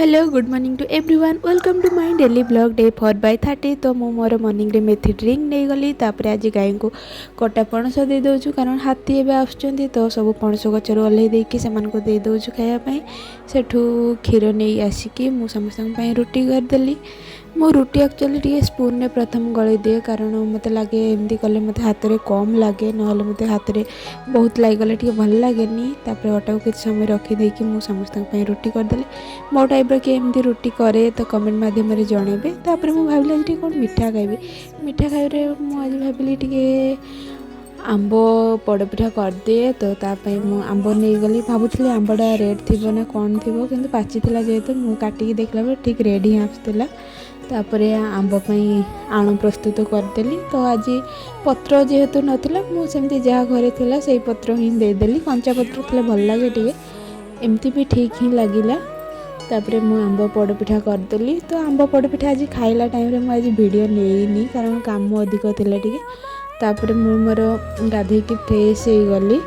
Hello, good morning to everyone. Welcome to my daily vlog, day 4 by 30. ତ ମୁଁ ମୋର ମର୍ଣ୍ଣିଂରେ ମେଥି drink ନେଇଗଲି। ତାପରେ ଆଜି ଗାଈଙ୍କୁ କଟା ପଣସ ଦେଇ ଦେଉଛୁ, କାରଣ ହାତୀ ଏବେ ଆସୁଛନ୍ତି। ତ ସବୁ ପଣସ ଗଛରୁ ଓହ୍ଲେଇ ଦେଇକି ସେମାନଙ୍କୁ ଦେଇ ଦେଉଛୁ ଖାଇବା ପାଇଁ। ସେଠୁ କ୍ଷୀର ନେଇ ଆସିକି ମୁଁ ସମସ୍ତଙ୍କ ପାଇଁ ରୁଟି କରିଦେଲି। ମୁଁ ରୁଟି ଆକ୍ଚୁଆଲି ଟିକେ ସ୍ପୁନ୍ରେ ପ୍ରଥମ ଗଳେଇ ଦିଏ, କାରଣ ମୋତେ ଲାଗେ ଏମିତି କଲେ ମୋତେ ହାତରେ କମ୍ ଲାଗେ। ନହେଲେ ମୋତେ ହାତରେ ବହୁତ ଲାଗିଗଲେ ଟିକେ ଭଲ ଲାଗେନି। ତାପରେ ଅଟାକୁ କିଛି ସମୟ ରଖିଦେଇକି ମୁଁ ସମସ୍ତଙ୍କ ପାଇଁ ରୁଟି କରିଦେଲି। ମୋ ଟାଇପ୍ର କିଏ ଏମିତି ରୁଟି କରେ ତ କମେଣ୍ଟ ମାଧ୍ୟମରେ ଜଣେଇବେ। ତାପରେ ମୁଁ ଭାବିଲି ଆଜି ଟିକେ କ'ଣ ମିଠା ଖାଇବି। ମିଠା ଖାଇବାରେ ମୁଁ ଆଜି ଭାବିଲି ଟିକେ ଆମ୍ବ ପୋଡ଼ପିଠା କରିଦିଏ। ତ ତା ପାଇଁ ମୁଁ ଆମ୍ବ ନେଇଗଲି। ଭାବୁଥିଲି ଆମ୍ବଟା ରେଡ଼୍ ଥିବ ନା କ'ଣ ଥିବ, କିନ୍ତୁ ପାଚିଥିଲା ଯେହେତୁ ମୁଁ କାଟିକି ଦେଖିଲା ବେଳେ ଠିକ୍ ରେଡ଼୍ ହିଁ ଆସୁଥିଲା। ତାପରେ ଆମ୍ବ ପାଇଁ ଆଣ ପ୍ରସ୍ତୁତ କରିଦେଲି। ତ ଆଜି ପତ୍ର ଯେହେତୁ ନଥିଲା, ମୁଁ ସେମିତି ଯାହା ଘରେ ଥିଲା ସେଇ ପତ୍ର ହିଁ ଦେଇଦେଲି। କଞ୍ଚା ପତ୍ର ଥିଲେ ଭଲ ଲାଗେ ଟିକେ, ଏମିତି ବି ଠିକ୍ ହିଁ ଲାଗିଲା। ତାପରେ ମୁଁ ଆମ୍ବ ପୋଡ଼ପିଠା କରିଦେଲି। ତ ଆମ୍ବ ପୋଡ଼ପିଠା ଆଜି ଖାଇଲା ଟାଇମ୍ରେ ମୁଁ ଆଜି ଭିଡ଼ିଓ ନେଇନି, କାରଣ କାମ ଅଧିକ ଥିଲା ଟିକେ। ତାପରେ ମୁଁ ମୋର ଗାଧେଇକି ଫ୍ରେଶ୍ ହେଇଗଲି।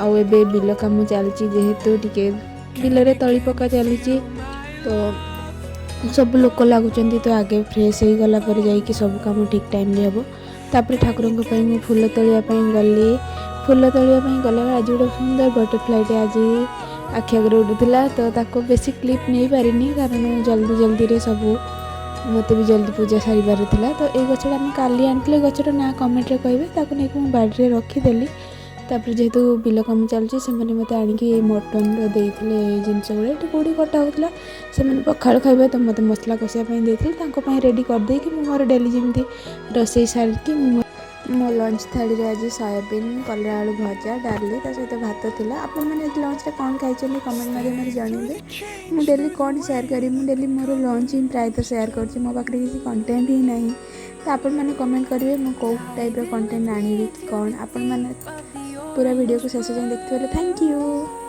ଆଉ ଏବେ ବିଲ କାମ ଚାଲିଛି, ଯେହେତୁ ଟିକେ ବିଲରେ ତଳି ପକା ଚାଲିଛି, ତ ସବୁ ଲୋକ ଲାଗୁଛନ୍ତି। ତ ଆଗେ ଫ୍ରେଶ୍ ହେଇଗଲା ପରେ ଯାଇକି ସବୁ କାମ ଠିକ୍ ଟାଇମ୍ରେ ହେବ। ତାପରେ ଠାକୁରଙ୍କ ପାଇଁ ମୁଁ ଫୁଲ ତୋଳିବା ପାଇଁ ଗଲି। ଫୁଲ ତୋଳିବା ପାଇଁ ଗଲାବେଳେ ଆଜି ଗୋଟେ ସୁନ୍ଦର ବଟରଫ୍ଲାଇଟେ ଆଜି ଆଖି ଆଗରେ ଉଡ଼ୁଥିଲା। ତ ତାକୁ ବେଶୀ କ୍ଲିପ୍ ନେଇପାରିନି, କାରଣ ଜଲ୍ଦି ଜଲ୍ଦିରେ ସବୁ ମୋତେ ବି ଜଲ୍ଦି ପୂଜା ସାରିବାର ଥିଲା। ତ ଏଇ ଗଛଟା ଆମେ କାଲି ଆଣିଥିଲେ। ଗଛର ନାଁ କମେଣ୍ଟରେ କହିବେ। ତାକୁ ନେଇକି ମୁଁ ବାଡ଼ିରେ ରଖିଦେଲି। ତାପରେ ଯେହେତୁ ବିଲ କାମ ଚାଲୁଛି, ସେମାନେ ମୋତେ ଆଣିକି ଏଇ ମଟନ୍ର ଦେଇଥିଲେ ଏଇ ଜିନିଷ ଗୁଡ଼ା। ଏଠି କେଉଁଠି କଟା ହେଉଥିଲା। ସେମାନେ ପଖାଳ ଖାଇବେ, ତ ମୋତେ ମସଲା କଷିବା ପାଇଁ ଦେଇଥିଲେ। ତାଙ୍କ ପାଇଁ ରେଡ଼ି କରିଦେଇକି ମୁଁ ମୋର ଡେଲି ଯେମିତି ରୋଷେଇ ସାରିକି ମୁଁ ମୋ ଲଞ୍ଚ ଥାଳିରେ ଆଜି ସୋୟାବିନ୍ କଲରା ଆଳୁ ଭଜା, ଡାଲି, ତା ସହିତ ଭାତ ଥିଲା। ଆପଣମାନେ ଆଜି ଲଞ୍ଚରେ କ'ଣ ଖାଇଛନ୍ତି, କମେଣ୍ଟ ମାଧ୍ୟମରେ ଜଣାଇବେ। ମୁଁ ଡେଲି କ'ଣ ସେୟାର କରିବି? ମୁଁ ଡେଲି ମୋର ଲଞ୍ଚ ହିଁ ପ୍ରାୟତଃ ସେୟାର କରୁଛି। ମୋ ପାଖରେ କିଛି କଣ୍ଟେଣ୍ଟ ହିଁ ନାହିଁ। ତ ଆପଣମାନେ କମେଣ୍ଟ କରିବେ ମୁଁ କେଉଁ ଟାଇପ୍ର କଣ୍ଟେଣ୍ଟ ଆଣିବି କି କ'ଣ। ଆପଣମାନେ ପୁରା ଭିଡ଼ିଓକୁ ଶେଷ ଯାଏଁ ଦେଖିଥିବାରୁ thank you.